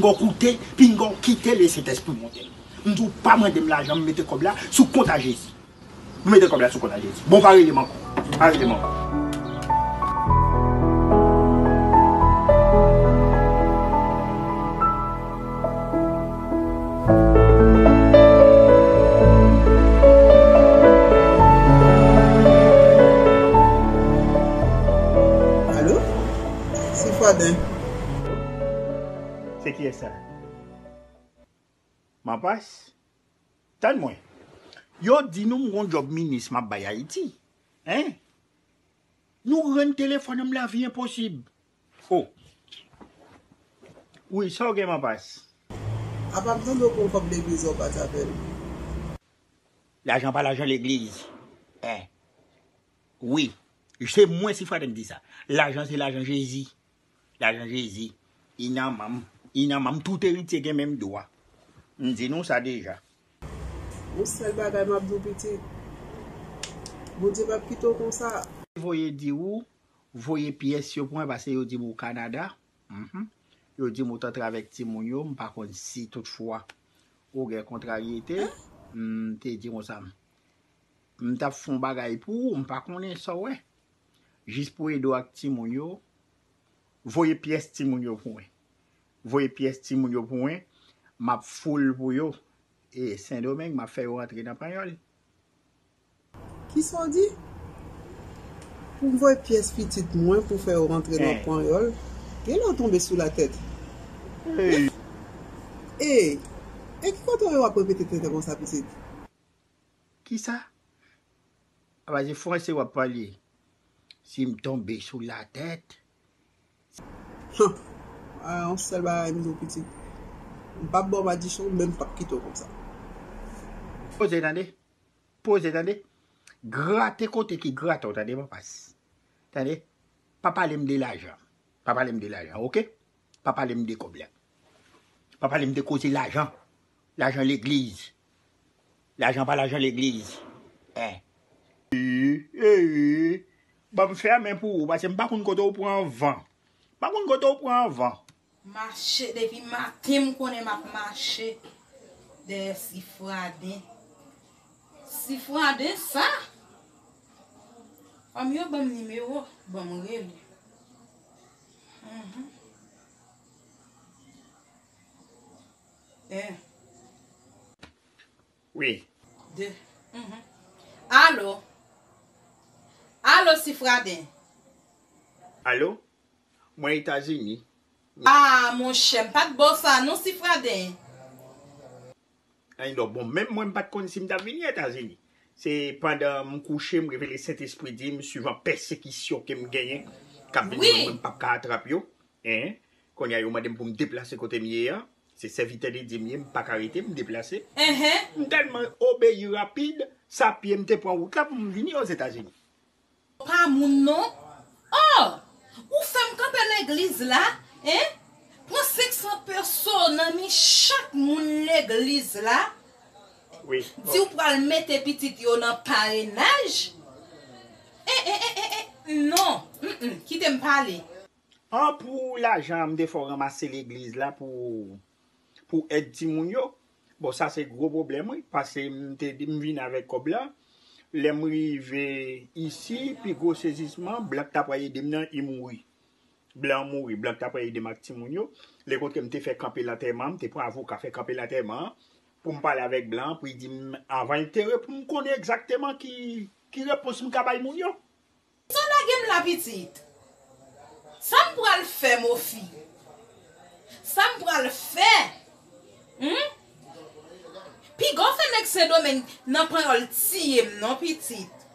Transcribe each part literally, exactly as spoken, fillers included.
Pinga w koute, pinga w kite Lesentespri monte m. M di w pa mande m lajan, m mete kòb la sou kont a Jezi. M mete kòb la sou kont a Jezi. Bon, pa rele m ankò. Pa rele m ankò. Alo? Sifwaden. Se kiyès sa? Mapas? Tann mwen. Yo di nou m gon djòb minis m ap bay Ayiti. Hein? Nou rann telefòn an m lavi enposib. Oh. Wi, sa w gen, Mapas? Apa m tande w pran kòb legliz la, w pa t avè l? Lajan pa lajan legliz. Hein? Wi. Se mwen, Sifwaden, m di sa. Lajan se lajan Jezi. Lajan Jezi. Li nan men m. Li nan men m. Tout eritye gen menm dwa. M di nou sa deja. Yon sèl bagay m ap di w, pitit. Bondye p ap kite w konsa. Voye di w, voye pyès yo pou mwen, paske yo di m ou Kanada. Mhm. Yo di m ou t antre avèk timoun yo, m pa konn si toutfwa ou gen kontraryete. M te di konsa, m t ap fè yon bagay pou ou, m pa konnen sa w wè. Jis pou ede w ak timoun yo, voye pyès timoun yo pou mwen. Voye pyès timoun yo pou mwen, m ap foul pou yo. E Sendomeng, m ap fè yo rantre nan Panyòl. Kisa w di? Pou m voye pyès pitit mwen pou fè yo rantre nan Panyòl? Gen lè w tonbe sou latèt. Ey! Ey! E ki kote w ye w ap repete tenten konsa, pitit? Kisa? Apa se franse w ap pale? Si m tonbe sou latèt? Hum! A, yon sèl bagay m di w, pitit. M p ap ba w madichon, men m p ap kite w konsa. Poze, tande. Poze, tande. Grate kote ki grate w, tande, Mapas. Tande. Pa pale m de lajan. Pa pale m de lajan, oke? Pa pale m de kòb la. Pa pale m de koze lajan. Lajan legliz. Lajan pa lajan legliz. Hein. Ee, ee. Ban m fèmen pou ou, paske m pa konn kote w pran van. M pa konn kote w pran van. Mache depi maten, m konnen m ap mache dèyè Sifwaden. Sifwaden sa? Fanm yo ban m nimewo, ban m rele. Mhm. En. Wi. De. Mhm. Alo? Alo, Sifwaden? Alo? Mwen Etazini. Ah, monchè, m pa t ba w sa non, Sifwaden. Ay, non, bon, menm mwen, m pa t konn si m t ap vini Etazini. Se pandan m kouche, m revele Sentespri di m, swivan pèsekisyon ke m genyen, k ap vin jwenn mwen, m p ap ka atrap yo. Hein? Kounye a, yo mande m pou m deplase kote m ye a. Se sèvitè de Dye m ye, m pa ka rete, m deplase. Enhen. M tèlman obeyi rapid, sa pye m te pran wout la pou m vini Ozetazini. Pa moun non. Oh! Ou fè m kanpe legliz la, en? Pran senk san peso nan men chak moun legliz la. Wi. Di w pral mete pitit yo nan parenaj. E, e, e, e, e, non. Mm, mm, kite m pale. An, pou lajan an m te fè w ranmase legliz la pou, pou èd timoun yo. Bon, sa se gwo pwoblèm, wi, paske m te, m vin avèk kòb la. Lè m rive isi, pi gwo sezisman, blan k ta pral ede m nan, li mouri. Blan an mouri, blan k ta pral ede m ak timoun yo. Lè kote m te fè kanpe lantèman an, m te pran avoka fè kanpe lantèman an, pou m pale avèk blan an, pou li di m avan l antere, pou m konnen egzakteman ki, ki repons m ka bay moun yo. Sa w lage m la, pitit? Sa m pral fè, mofi? Sa m pral fè? Hum? Piga w fè nèg Sendomeng nan Panyòl tiye m non, pitit.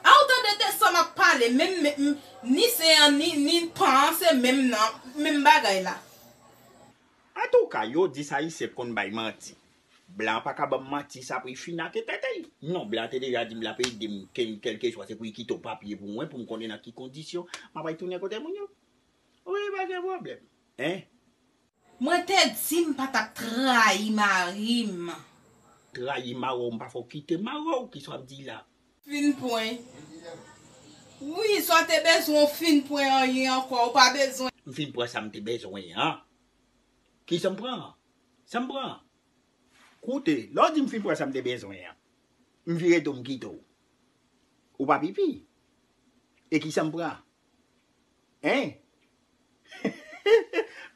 A w tande de sa m ap pale, menm, menm, ni sen an, ni, ni pan an, se menm nan, menm bagay la. Antouka, yo di s Ayisyen konn bay manti. Blan an pa ka ban m manti sa pou l fin ake tèt li. Non, blan an te deja di m l ap ede m, ke, kèlkeswa se pou l kite yon papye pou mwen, pou m konnen nan ki kondisyon m ap al tounen kote moun yo. Wi, pa gen pwoblèm. Hein? Mwen te di m pa t ap trayi mari m. Trayi mari w, m pa fè w kite mari w, kisa w ap di la? Fin pwen. Wi, sa w te bezwen, w fin pwen anyen ankò, ou pa bezwen. M fin pran sa m te bezwen an. Kisa m pran? Sa m pran? Koute, lè w di m fin pran sa m te bezwen an, m vire do m kite w. Ou pa pipi. E kisa m pran? Hein?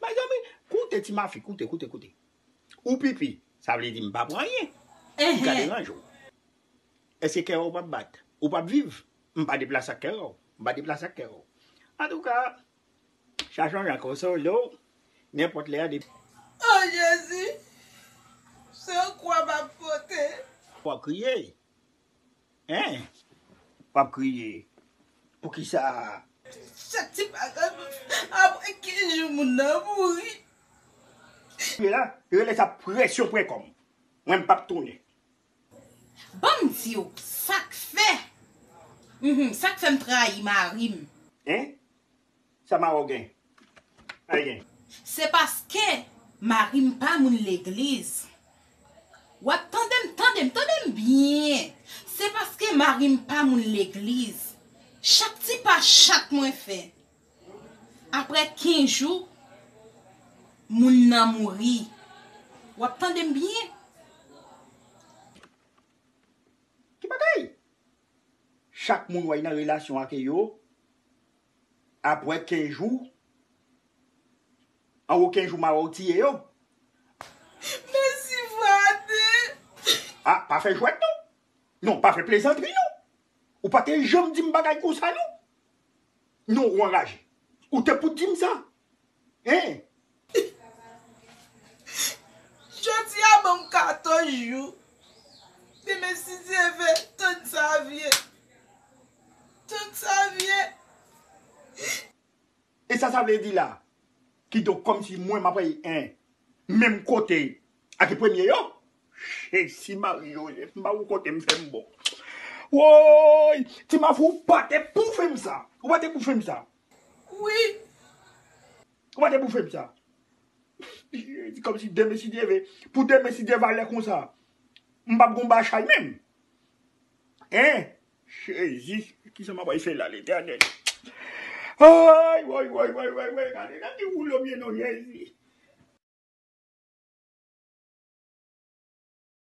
Mezanmi, koute ti mafi, koute, koute, koute. Ou pipi, sa vle di m pa pran anyen. M ka deranje w. Èske kè w p ap bat? Ou p ap viv? M pa deplase ak kè w. M pa deplase ak kè w. Antouka, chache yon jan konsole w, nenpòt lè a depi. Oh Jezi, se yon kwa m ap pote. W ap kriye. Hein? W ap kriye. Poukisa? Chak ti bagay, apre kenz jou, moun nan mouri. Rele, rele sa presyon pwen kòm. Mwen, m p ap tounen. Ban m di w, sa k fè. Mhm, sa k fè m trayi mari m. Hein? Sa Mawon gen? Ay gen. Se paske mari m pa moun legliz. W ap tande m, tande m, tande m byen. Se paske mari m pa moun legliz. Chak ti pa chat mwen fè. Apre kenz jou, moun nan mouri. W ap tande m byen? Ki bagay? Chak moun w wè nan relasyon ak yo, apre kenz jou, anwo kenz jou mawon tiye yo. Mèsi, Fwade. Ah, pa fè jwèt non. Non, pa fè plezantri non. Ou pa te janm di m bagay konsa non. Non, ou anraje. Ou te pou di m sa. Hein? Jodi a ban m katòz jou. Demen si Dye vle, tann sa vye. Tann sa vye. E sa sa vle di la? Kidonk, kòmsi mwen m ap rete menm kote ak premye yo? Jezi Mari Jozèf, m pa wè kote m fè m bon. Woy! Ti Mafou, ou pa te pou fè m sa. Ou pa te pou fè m sa. Wi. Ou pa te pou fè m sa. Jezi, kòmsi demen si Dye vle. Pou demen si Dye vle konsa. M p ap gon bachay menm. Hein? Jezi, kisa m ap fè la, Letènèl? Ay, woy, woy, woy, woy, woy, gade nan ki woulo m ye non, Jezi.